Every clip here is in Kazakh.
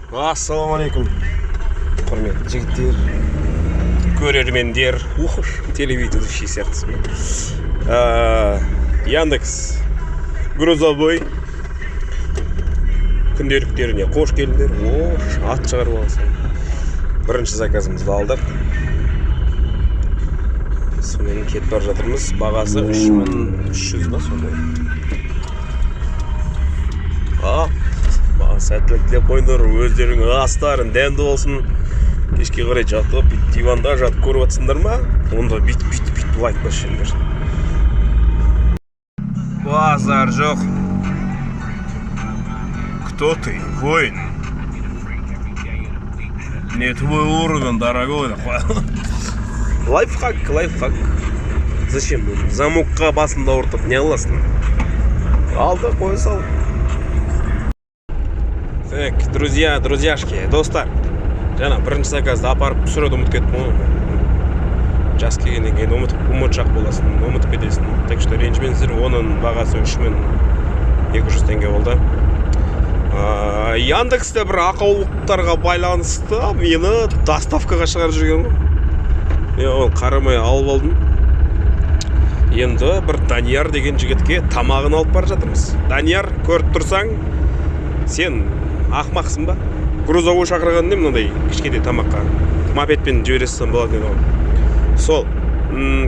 Ассалаумағалейкум, құрметті жігіттер, көрермендер, ух, телеведущий сияқтысың. Яндекс грузовой күнделіктеріне қош келдіңдер. О, ат шығарып алсаң. Бірінші заказымызды алдық. Сонымен кетіп бара жатырмыз. Бағасы 3300 ба сондай. Маған сәттілік тілеп қойыңдар, өздерің астарың дәмді болсын. Кешке қарай жатып, бүйтіп диванда жатып көріп жатсыңдар ма? Онда бүйтіп, бүйтіп, бүйтіп лайк басыңдар. Базар жоқ. Кто ты, воин? Не твой уровень, дорогой. Лайфхак, лайфхак. Зачем? Замокқа басында ауыртып не аласың? Алды, қоя сал. Так, друзья, друзьяшки, достар. Жаңа бірінші заказды апарып түсіруді ұмытып кеттім ғой. Жас келгеннен кейін ұмытшақ боласың, ұмытып кетесің. Так что ренжімеңіздер, оның бағасы 3200 теңге болды. Яндексте бір ақаулықтарға байланысты мені доставкаға шығарып жүрген ғой. Мен оны қарамай алып алдым. Енді бір Данияр деген жігітке тамағын алып бара жатырмыз. Данияр, көріп тұрсаң, сен ақмақсың ба? Грузовой шақырған не мынандай кішкентай тамаққа? Мопедпен жібере салсам болатын еді ғой. Сол,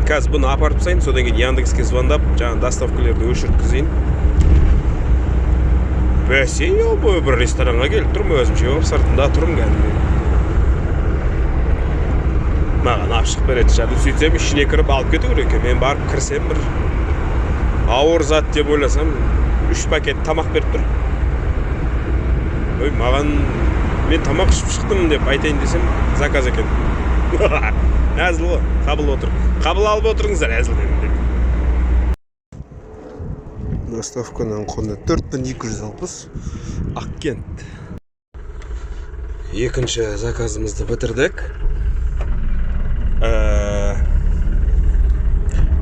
қазір бұны апарып тастайын, содан кейін Яндекске звондап, жаңа доставкалерді өшірткізейін. Бәсе, бір ресторанға келіп тұрмын, өзім жеп сыртында тұрмын кәдімгі. Маған алып шығып беретін шығар. Сөйтсем, ішіне кіріп алып кету керек екен. Мен барып кірсем, бір ауыр зат деп ойласам, 3 пакет тамақ беріп тұр. Ой, маған мен тамақ ішіп шықтым деп айтайын десем, заказ екен. Әзіл ғой, қабыл отыр. Қабыл алып отырыңыздар, әзіл дедім деп. Доставканың құны 4260, Ақкент. Екінші заказымызды бітірдік.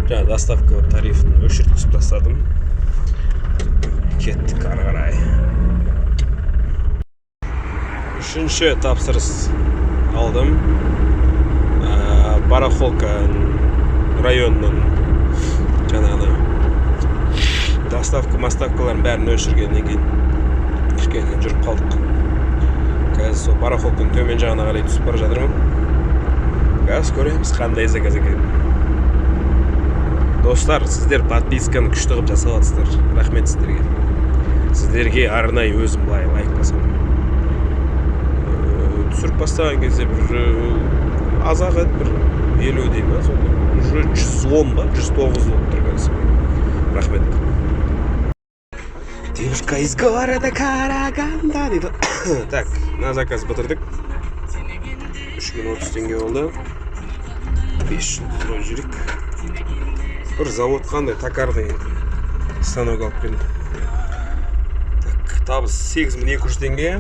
Жаңа доставка тарифін өшірткізіп тастадым. Кеттік ары қарай. Үшінші тапсырыс алдым. Барахолка районының жаңағы доставка маставкалардың бәрін өшіргеннен кейін кішкене жүріп қалдық. Қазір сол барахолканың төмен жағына қарай түсіп бара жатырмын. Қазір көреміз қандай заказ екенін. Достар, сіздер подписканы күшті қылып жасап жатсыздар. Рахмет сіздерге. Сіздерге арнайы өзім былай лайк басамын. Түсіріп бастаған кезде бір аз-ақ еді, бір 50 дей ма, сондай. Уже 110 ба, 109 болып тұр қазір. Рахмет. Девушка из города Караганда дейді. Так, мына заказ бітірдік. 3030 теңге болды. 5 жұлдыз қойып жіберейік. Бір завод қандай токарный станок алып келдім. Так, табыс 8200 теңге.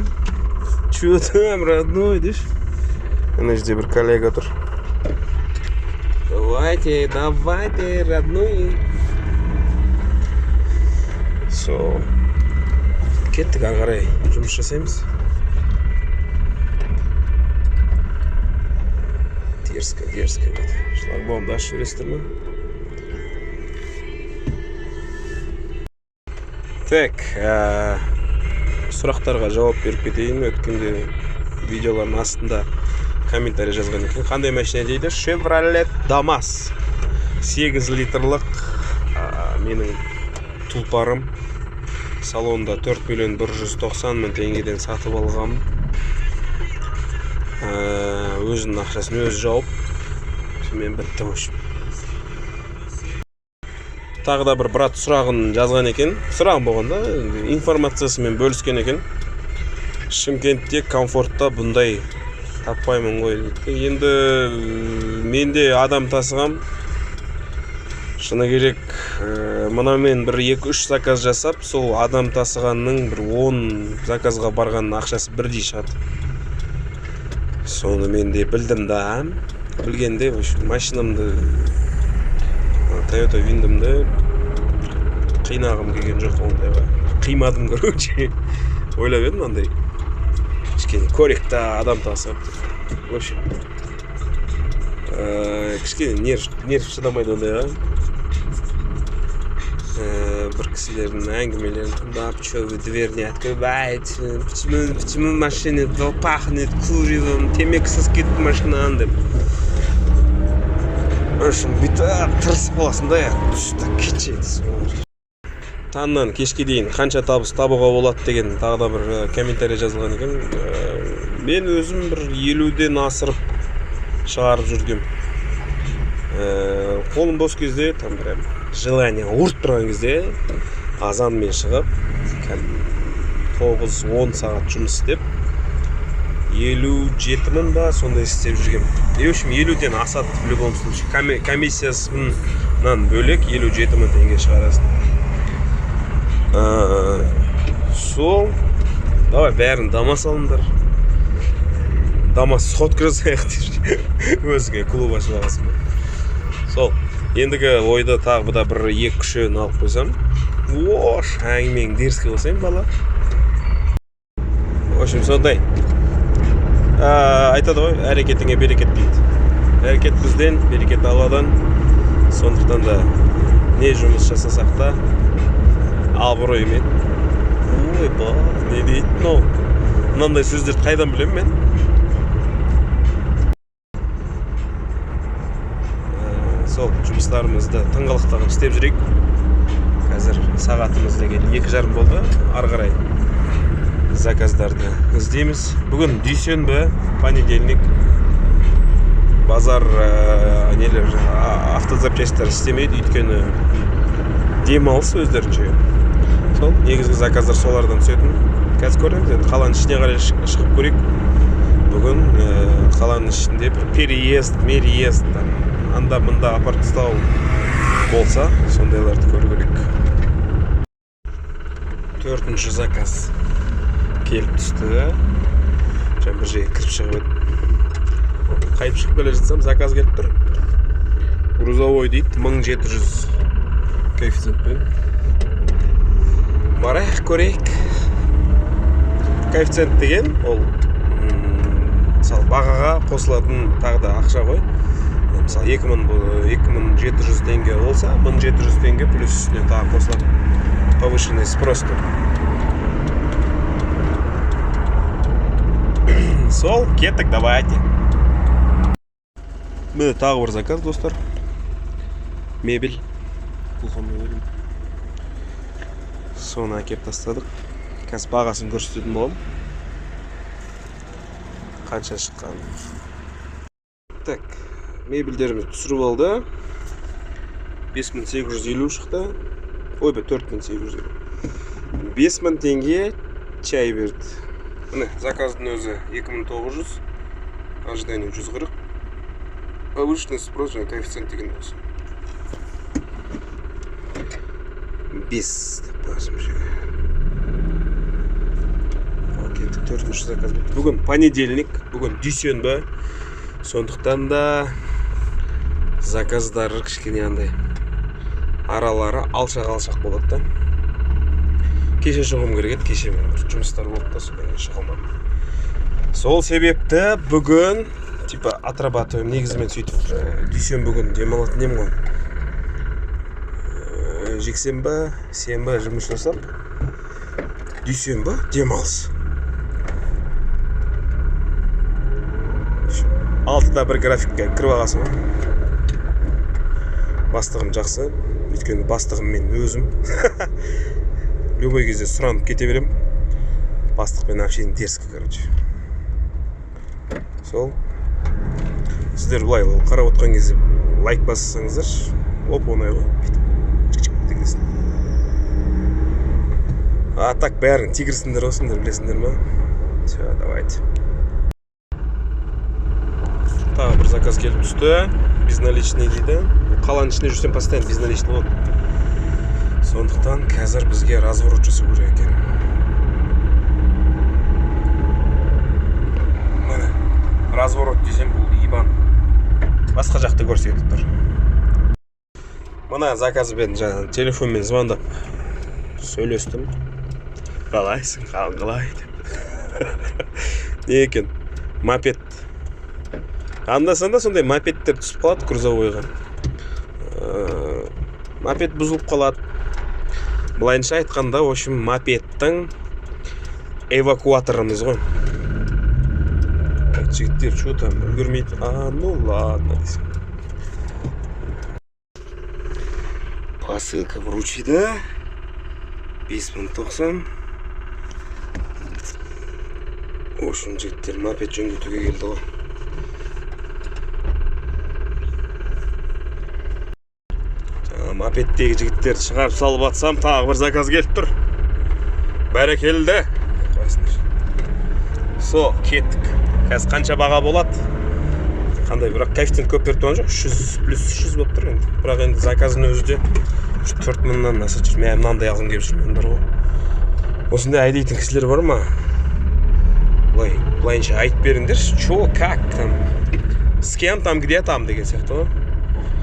Чё там, родной, дейші? Ана жерде бір коллега тұр. Давайте, давайте, родной. Со, кеттік ары қарай жұмыс жасаймыз. Дерзко, дерзко дейді. Шлагбаумды ашып жібересіздер ме? Так, сұрақтарға жауап беріп кетейін. Өткенде видеолардың астында комментарий жазған екен. Қандай машина дейді? Chevrolet Damas. 8 литрлік, менің тұлпарым. Салонда 4 миллион бір жүз тоқсан мың теңгеден сатып алғам. Өзінің ақшасын өзі жауып, сонымен бітті, в общем. Тағы да бір брат сұрағын жазған екен. Сұрағым болғанда, енді информациясымен бөліскен екен. Шымкентте комфортта бұндай таппаймын ғой дейді. Енді мен де адам тасығам. Шыны керек, мынамен бір 2-3 заказ жасап, сол адам тасығанның бір 10 заказға барған ақшасы бірдей шығады. Соны мен де білдім да. Білгенде, в общем, машинамды, Toyota Wind'імді қинағым келген жоқ ондайға. Қимадым, короче. Ойлап едім андай кішкене Көрейік та, адам тасып. В общем, кішкене нерв шыдамайды ондайға. Бір кісілердің әңгімелерін тыңдап: «Че вы дверь не открываете? Почему машина пахнет куревом, темекі сызып кетті машинадан?» — деп. В общем, бүйтіп тырысып қаласың да, түс та, кетші дейсің. Таңнан кешке дейін қанша табыс табуға болады деген тағы да бір комментарий жазылған екен. Мен өзім бір 50-ден асырып шығарып жүргем. Қолым бос кезде, там прям желание ұрып тұрған кезде азанмен шығып, 9-10 сағат жұмыс істеп, 57 000 ба, сондай істеп жүргем. И в общем, 50-ден асады в любом случае. Комиссиясынан бөлек 57 000 теңге шығарасың. Сол, давай, бәрін Дамас алыңдар, Дамас сходка жасайық деп өзіңе клуб ашып аласың ба. Сол ендігі ойда тағы да бір екі үшеуін алып қойсам, ош, әңгімең дерзкий болсаң, бала. В общем, сондай. Айтады ғой, әрекетіңе берекет дейді. Әрекет бізден, берекет Алладан. Сондықтан да не жұмыс жасасақ та, абыроймен. Ойбай, не дейді мынау? Мынандай сөздерді қайдан білемін мен? Сол жұмыстарымызды тыңғылықты қылып істеп жүрейік. Қазір сағатымыз деген 2:30 болды. Ары қарай заказдарды іздейміз. Бүгін дүйсенбі, понедельник, базар, нелер, автозапчастьтар істемейді, өйткені демалыс өздерінше. Сол негізгі заказдар солардан түсетін. Қазір көреміз енді, қаланың ішіне қарай шығып көрейік. Бүгін қаланың ішінде бір переезд мереезд, там анда мында апарып тастау болса, сондайларды көру керек. Төртінші заказ келіп түсті. Жаңа бір жерге кіріп шығып едім, қайтып шығып келе жатсам, заказ келіп тұр. Грузовой дейді, 1700 коэффициентпен. Барайық, көрейік. Коэффициент деген ол мысалы, бағаға қосылатын тағы да ақша ғой. Мысалы, 2700 теңге болса, 1700 теңге плюс үстіне тағы қосылады, повышенный спрос деп. Сол, кеттік, давайте. Міне, тағы бір заказ, достар. Мебель, кухонный мебель. Соны әкеліп тастадық. Қазір бағасын көрсететін боламын, қанша шыққанын. Так, мебельдерімізді түсіріп алды. 5850 шықты. Ойбай, 4850. 5000 теңге чай берді. Міне, заказдың өзі 2900, ожидание 140, повышенный спрос және коэффициент деген осы 5 деп қоясың бұл жерге. Ал, кеттік, төртінші заказ. Бүгін понедельник, бүгін дүйсенбі, сондықтан да заказдар кішкене андай аралары алшақ алшақ болады да. Кеше шығуым керек еді, кеше мен бір жұмыстар болды да, содан кейін шыға алмадым. Сол себепті бүгін типа отрабатываем. Негізі мен сөйтіп дүйсенбі күні демалатын едім ғой. Жексенбі, сенбі жұмыс жасап, дүйсенбі демалыс. 6-да бір графикке кіріп алғансың ғой. Бастығым жақсы, өйткені бастығым мен өзім любой кезде сұранып кете беремін. Бастықпен общение дерзко, короче. Сол, сіздер былай қарап отқан кезде лайк бассаңыздаршы, оп оңай ғой, бүйтіп чик чик дегенсің. А так бәрін тигрсіңдер ғой сендер, білесіңдер ма? Все, давайте. Тағы бір заказ келіп түсті, безналичный дейді. Қаланың ішінде жүрсем, постоянно безналичный болады. Сондықтан қазір бізге разворот жасау керек екен. Міне, разворот десем, бұл ибан басқа жақты көрсетіп тұр. Мына заказбен жаңа телефонмен звондап сөйлестім. «Қалайсың, қалың қалай?» — деп. Не екен? Мопед. Анда-санда сондай мопедтер түсіп қалады грузовойға. Мопед бұзылып қалады. Былайынша айтқанда, в общем, мопедтің эвакуаторымыз ғой. Так, жігіттер, что там, үлгермейді. А, ну ладно дейсің. Посылка вручена. 5090. В общем, жігіттер мопед жөндетуге келді ғой. Жаңа мопедтегі жігіттерді шығарып салып атсам, тағы бір заказ келіп тұр. Бәрекелді. Қойсындар. Со, кеттік. Қазір қанша баға болады? Қандай, бірақ коэффициент көп беріп тұрған жоқ. 300 плюс 300 болып тұр енді. Бірақ енді заказдың өзі де 4000-нан аса жүр. Мен мынандай алғым келіп жүр мен бар ғой. Осындай айдайтын кісілер бар ма? Былайынша айтып беріңдерші, чё, как там, с кем там, где там деген сияқты ғой.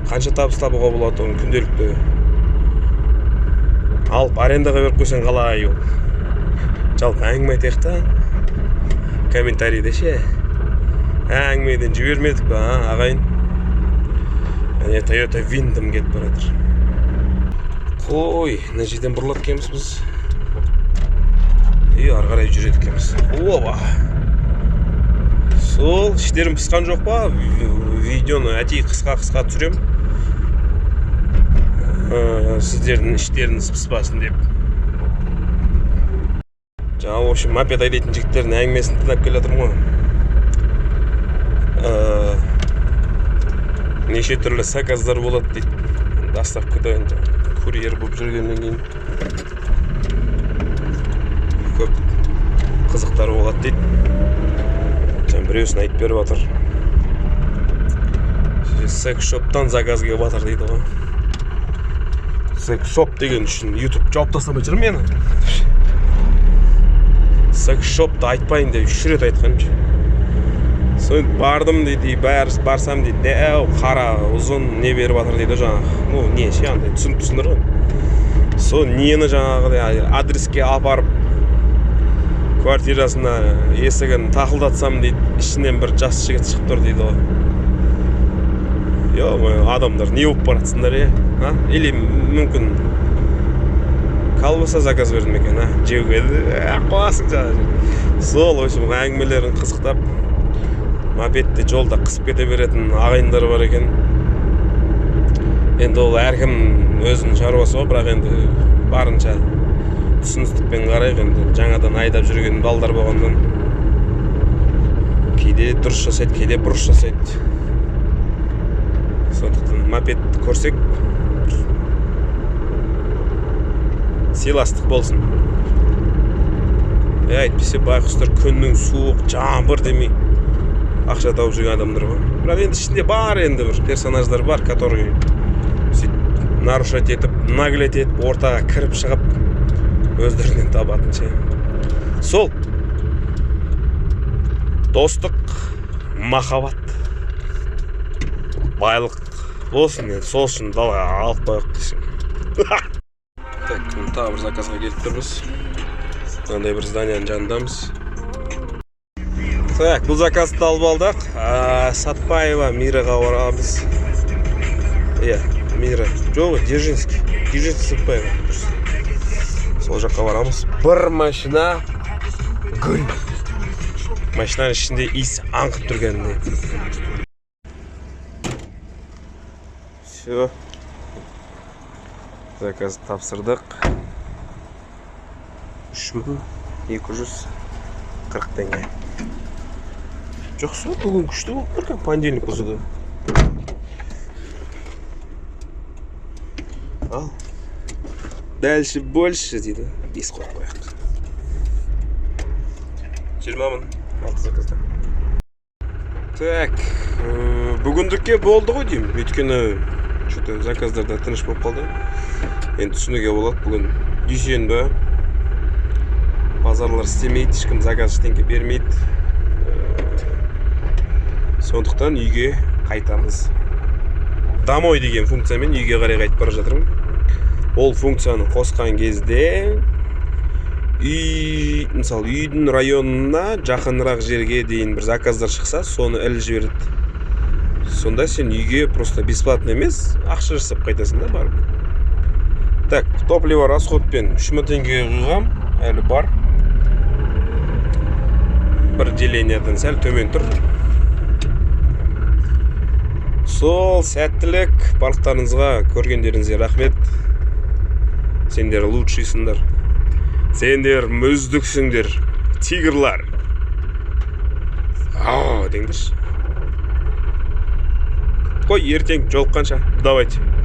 Қанша табыс табуға болады оны күнделікті? Алып арендаға беріп қойсаң қалай ол? Жалпы әңгіме айтайық та. Комментарийде ше. Әңгімеден жібермедік па, а, ағайын? Әне Toyota Windom кетіп бара жатыр. Қой, мына жерден бұрылады екенбіз біз. И ары қарай жүреді екенбіз. Оба! Сол, іштерім пысқан жоқ па? Видеоны әдейі қысқа-қысқа түсірем. Сіздердің іштеріңіз пыспасын деп. Жаңа, в общем, мопед айдайтын жігіттердің әңгімесін тыңдап келе жатырмын ғой. Неше түрлі заказдар болады дейді. Доставкада енді курьер болып жүргеннен кейін көп қызықтар болады дейді. Жаңа біреусін айтып беріп жатыр. Секс-шоптан заказ келіп жатыр дейді ғой. Секс-шоп деген үшін YouTube жауып тастамай жүр мені. Секс-шопты айтпайын деп 3 рет айтқанымшы. Соны бардым дейді, бәрі барсам дейді, дәу қара ұзын не беріп жатыр дейді жаңағы. Ну, не ше, андай түсініп тұрсыңдар ғой. Сол нені жаңағыдай адреске апарып квартирасына есігін тақылдатсам дейді, ішінен бір жас жігіт шығып тұр дейді ғой. Ё-моё, адамдар не болып баратсыңдар, е? А? Или мүмкін колбаса заказ бердім екен, а? Жеуге қуасың жаңағы. Сол, в общем, әңгімелерін қызықтап, мопедті жолда қысып кете беретін ағайындар бар екен. Енді ол әркім өзінің шаруасы ғой, бірақ енді барынша түсіністікпен қарайық. Енді жаңадан айдап жүрген балдар болғаннан кейде дұрыс жасайды, кейде бұрыс жасайды. Сондықтан мопед көрсек сыйластық болсын. Әйтпесе байқұстар күннің суық, жаңбыр демей ақша тауып жүрген адамдар ғой. Бірақ енді ішінде бар енді бір персонаждар бар, который сөйтіп нарушать етіп, наглеть етіп, ортаға кіріп шығып өздерінен табатын ше. Сол достық, махаббат, байлық болсын енді, сол үшін давай алып қояйық дейсің. Так, тағы бір заказға келіп тұрмыз. Мынандай бір зданияның жанындамыз. Так, бұл заказды алып алдық. Сатпаева Мираға барамыз. Иә, Мира. Жоқ, Дзержинский. Дзержинский Сатпаева. Дұрыс. Сол жаққа барамыз. Бір машина гүл. Машинаның ішінде иіс аңқып тұр кәдімгідей. Всё. Заказ тапсырдық. 3240 теңге. Жақсы, бүгін күшті болып тұр екен, понедельник болса да. Ал. Дальше больше дейді. 5 қойып қояйық. 20 мың. 6 заказда. Так, бүгіндікке болды ғой деймін. Өйткені что-то заказдарда тыныш болып қалды. Енді түсінуге болады, бүгін дүйсенбі. Базарлар істемейді, ешкім заказ ештеңке бермейді. Сондықтан үйге қайтамыз. Домой деген функциямен үйге қарай қайтып бара жатырмын. Ол функцияны қосқан кезде Үй, мысалы, үйдің районына жақынырақ жерге дейін бір заказдар шықса, соны іліп жібереді. Сонда сен үйге просто бесплатно емес, ақша жасап қайтасың да барып. Так, топливо расходпен 3000 теңге құйғам, әлі бар, бір делениядан сәл төмен тұр. Сол, сәттілік барлықтарыңызға, көргендеріңізге рахмет. Сендер лучшийсыңдар, сендер үздіксіңдер, тигрлар, а деңдерші. Қой, ертең жолыққанша, давайте.